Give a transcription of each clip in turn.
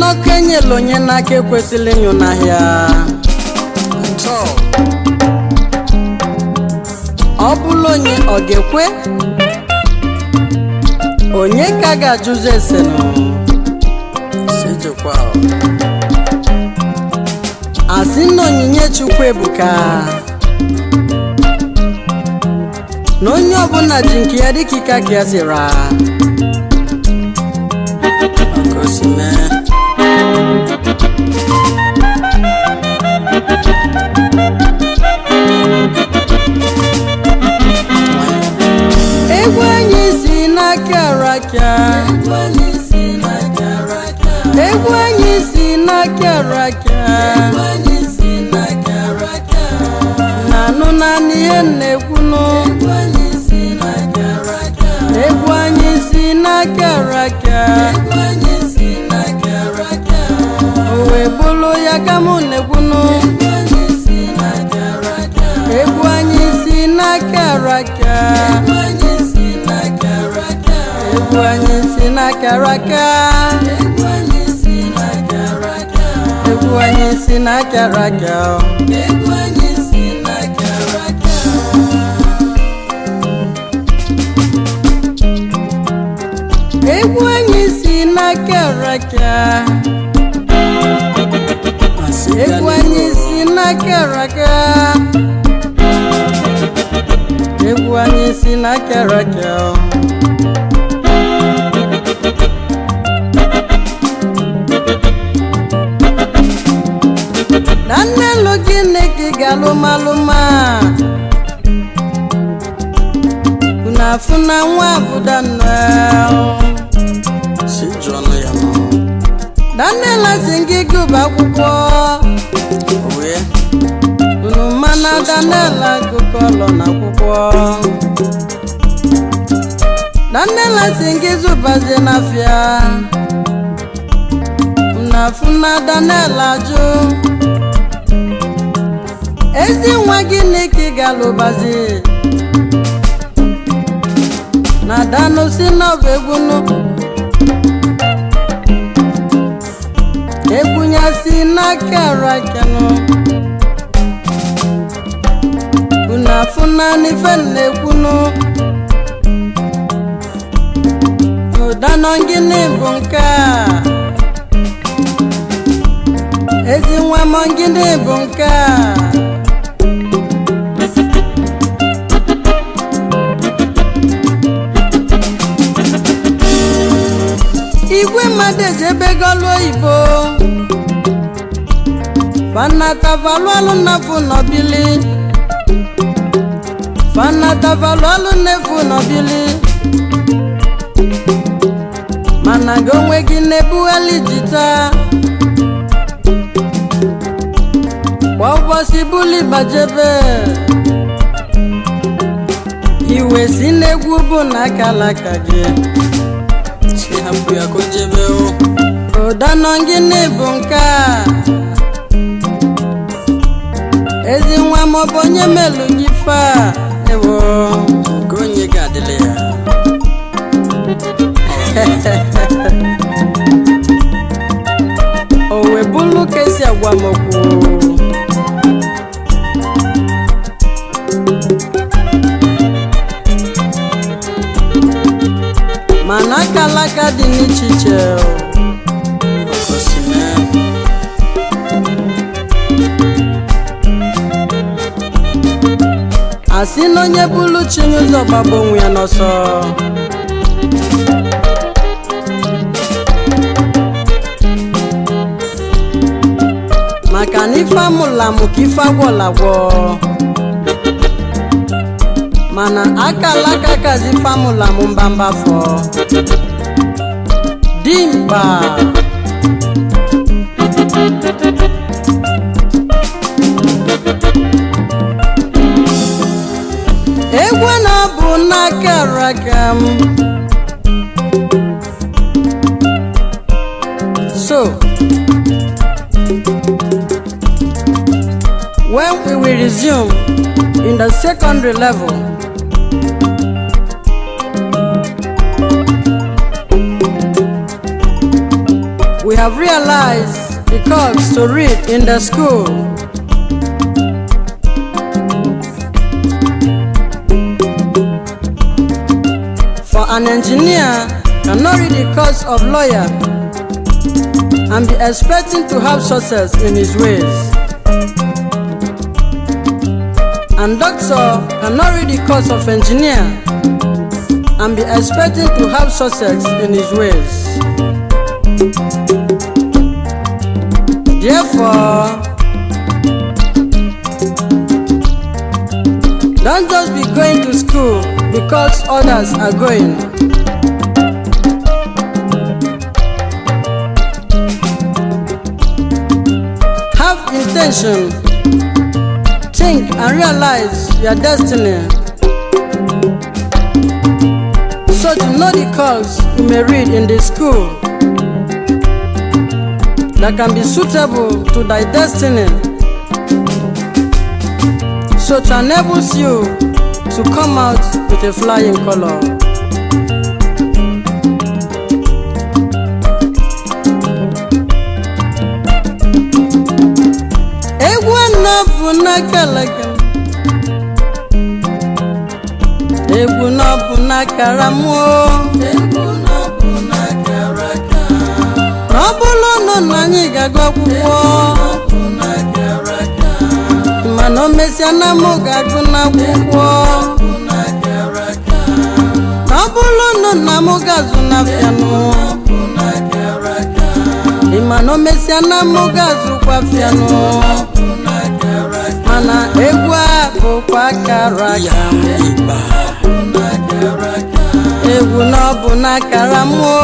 N'ọkụ enyela onye n'aka ekwesịrị ịnyụ n'ahịa. Atọ. Ọ bụrụ onye ọ ga-ekwe, onye ka ga-ajụzi esenụ? Si jikwa o. Asị na onyinye Chukwu ebuka, na onye ọbụla ji nke ya dịka ike aka ya siri. Maka o si mee. Egwu anyị si n'aka raka, egwu anyị si n'aka raka, na-anụ naanị ihe m na-ekwunụ. Egwu anyị si n'aka raka, o wee bụlụ ya ka mụ na-ekwunụ. Egwu anyị si n'aka raka, egwu anyị si n'aka raka, egwu anyị si n'aka raka. Egwu anyị si n'aka raka. Egwu anyị si n'aka raka, Asị egwu anyị si n'aka raka, egwu anyị si n'aka raka. Na nnelu gịnị ka ị ga-alụmalụma unu afụ na nwa abụda nnọọ. Si jụọ ọnụ ya nọ. Daniel si gị gụba akwụkwọ. O wee. Unu mana Daniel agụkọ lọ n'akwụkwọ. Daniel si gị zụbazie n'afịa. Unu afụ na Daniel ajụ. Ezi nwa gịnị ka ị ga-alụbazi? Na Danu si n'ọbụ egwunu. Egwunyasi n'aka rakenụ. Unu afụ naanị ife na-ekwunu. Ụdanọ gịnị bụ nke a? Ezi nwa m gịnị bụ nke a? Igwe mmadụ ejebe gọlụ oyibo, fanata valụalụ nnafu nọbili, fanata valụalụ nnefu nọbili, mana gị onwe gị na-ebughalị jita kwa ụbọchị buli gbajebe iwe si n'egwu bụ na akalaka gị. Si hapụ ya ka o jebe o. Ụdanọ gịnị bụ nke a? Ezi nwa m, ọ bụ onye melụ gị ife a? Ewo. Nke onye ga-adịla ya. O wee bụlụ ka esi agwa m okwu. Mana akalaka dị n'iche iche o. Maka o si mee. Asị na onye bụlụ chi n'ụzọ gbagbo onwe ya n'ọsọ. Maka na ife amụla amụ ka ife agwọla agwọ, mana akalaka kazi ife amụla amụ mbamba fọ dimkpa. Egwu na-abụ n'aka raka m. So when we will resume in the secondary level, we have realized the course to read in the school. For an engineer cannot read the course of lawyer and be expecting to have success in his ways. And doctor cannot read the course of engineer and be expecting to have success in his ways. Therefore, don't just be going to school because others are going. Have intention, think and realize your destiny. So to know the course you may read in the school that can be suitable to thy destiny, so to enables you to come out with a flying color. Egwu na-abụ n'akalaka m, egwu na-abụ n'akara m o. Egwu na-abụ n'akara aka. Na ọ bụrụ na na anyị ga-agụ akwụkwọ, Bụ n'akara aka. mana o mesịa na mụ ga-agụ n'akwụkwọ. Bụ n'akara aka. Na ọ bụrụ na nna m ga-azụ n'afịanụ, Bụ n'akara aka. mana o mesịa na mụ ga-azụkwa afịanụ. Bụ n'akara aka. Mana egwu a bụkwa akara aka m. Bụ n'akara aka. Egwu na ọ bụ n'akara m o.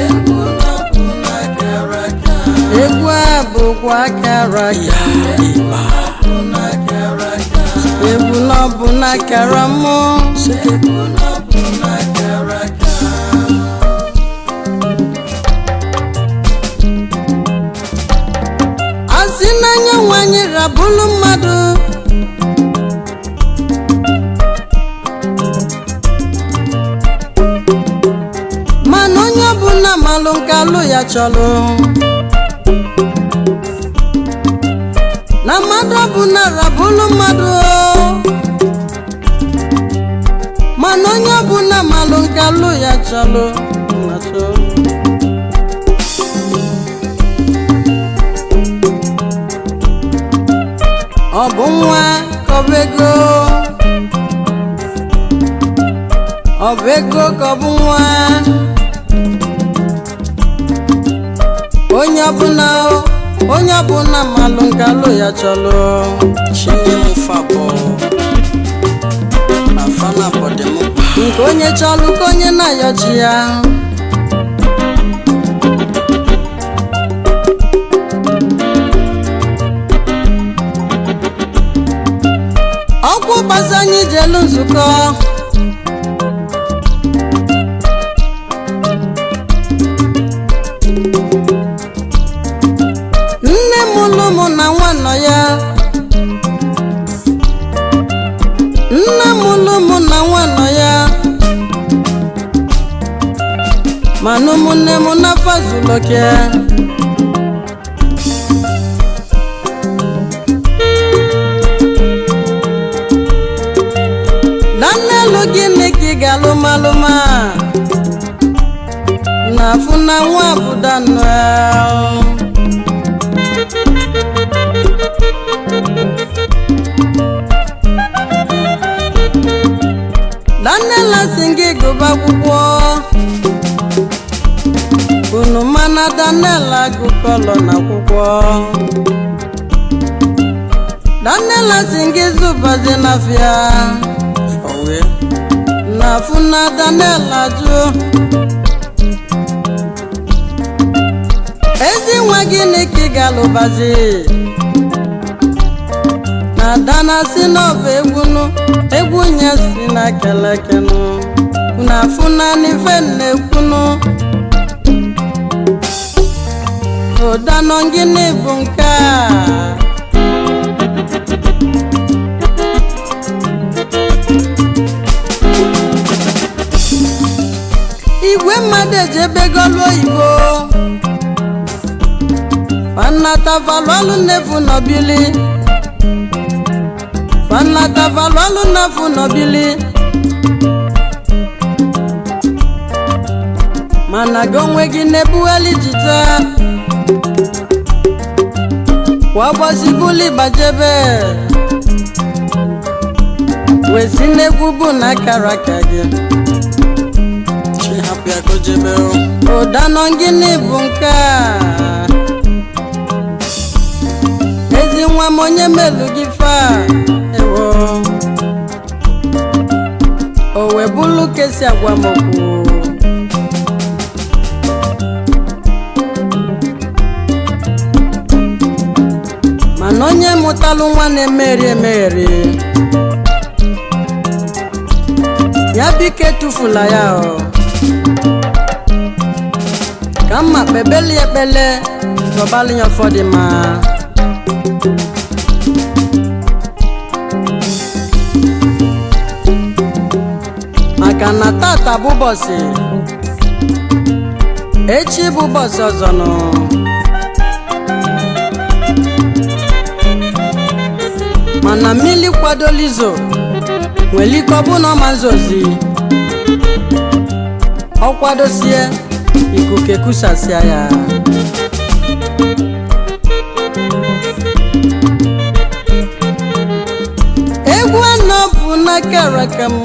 Egwu na-abụ n'akara aka. Egwu a bụkwa akara aka m. Bụ n'akara aka. Egwu na ọ bụ n'akara m o. Egwu na-abụ n'akara aka. Asị n'anya nwanyị rabụlụ mmadụ, mana onye ọbụla malụ nke alụ ya chọlụ, na mmadụ ọbụla rabụlụ mmadụ, mana onye ọbụla malụ nke alụ ya chọlụ na chọlụ. Ọ bụ nwa ka ọ bụ ego, ọ bụ ego ka ọ bụ nwa. Onye ọbụla, onye ọbụla malụ nke alụ ya chọlụ. Chinye m fabọ afana bọdị m. Nke onye chọlụ ka onye na-ayọchi ya. Ọkwụ gbasa anyị jelu nzukọ, nne m lụ mụ na nwa nọ ya, nne m lụ mụ na nwa nọ ya, mana ụmụnne m n'afọ zuloke. Na nnelu gịnị ka ị ga-alụ malụma na afụ na nwa bụ Daniel. Daniel asị gị gụba akwụkwọ, unu mana Daniel agụkọlọ n'akwụkwọ. Daniel asị gị zụbazi n'afịa, Owe. na afụ na Daniel ajụ ezi nwa gịnị ka ị ga-alụbazi na dana si n'ọba egwunu egwu nye si na kelekenu na afụ na n'ife na-ekwunu ụdanọ gịnị bụ nke a. Igwe mmadụ eji ebe gọlụ oyibo, Fanata valụalụ nnefu nọbili. Fanata valụalụ nnefu nọbili. Mana gị onwe gị na-ebughali jita kwa ụbọchị buli gbajebe wesi n'egwu bụ na akara aka gị. Chi hapụ ya ka o jebe o. Ụda nọ gịnị bụ nke a? Ezi nwa m, onye melu gị fa ewo o wee bụlụ kesi agwa m okwu. Mana onye mụtalụ nwa na-emegheri emegheri ya, biko etufula ya o, ka mma kpebeli ekpele zọbalị ya ụfọdụ ma maka na tata bụ ụbọchị, echi bụ ụbọchị ọzọ nụ. Mana mmiri kwadola izo nwere ike ọ bụ na ọma nzozi ọ kwadosie ikuku ekusasịa ya. Egwu anọ bụ n'akara aka m,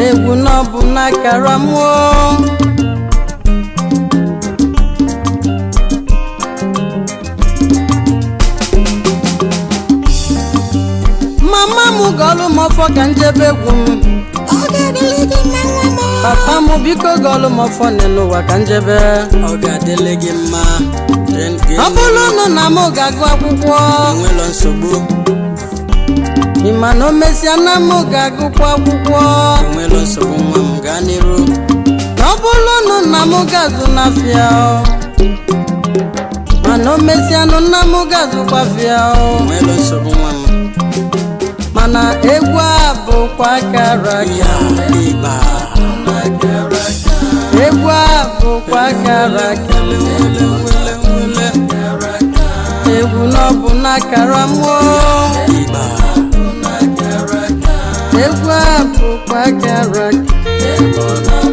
egwu nọ bụ n'akara m o. Mama m gọlụ m ọfọ ka njebe egwu m. Ọ ga-adịlị gị mma, nwa m. Papa m, biko gọlụ m ọfọ n'ụwa ka njebe. Ọ ga-adịlị gị mma. Ọ bụrụ nụ na m ga-agụ akwụkwọ, Enwelo nsogbu. ị ma na o mesịa na m ga-agụkwa akwụkwọ. Enwelo nsogbu, nwa m, gaa n'iru. Na ọ bụrụ nụ na m ga-azụ n'afịa o, mana o mesịa nụ nna m ga-azụkwa afịa o. Enwelo nsogbu, nwa m. Mana egwu a bụkwa akara aka. Ya ịgba. Egwu a bụkwa akara aka. Nwele nwele nwele. Egwu na ọ bụ n'akara m o. Ịgba. Egwu a bụkwa akara aka.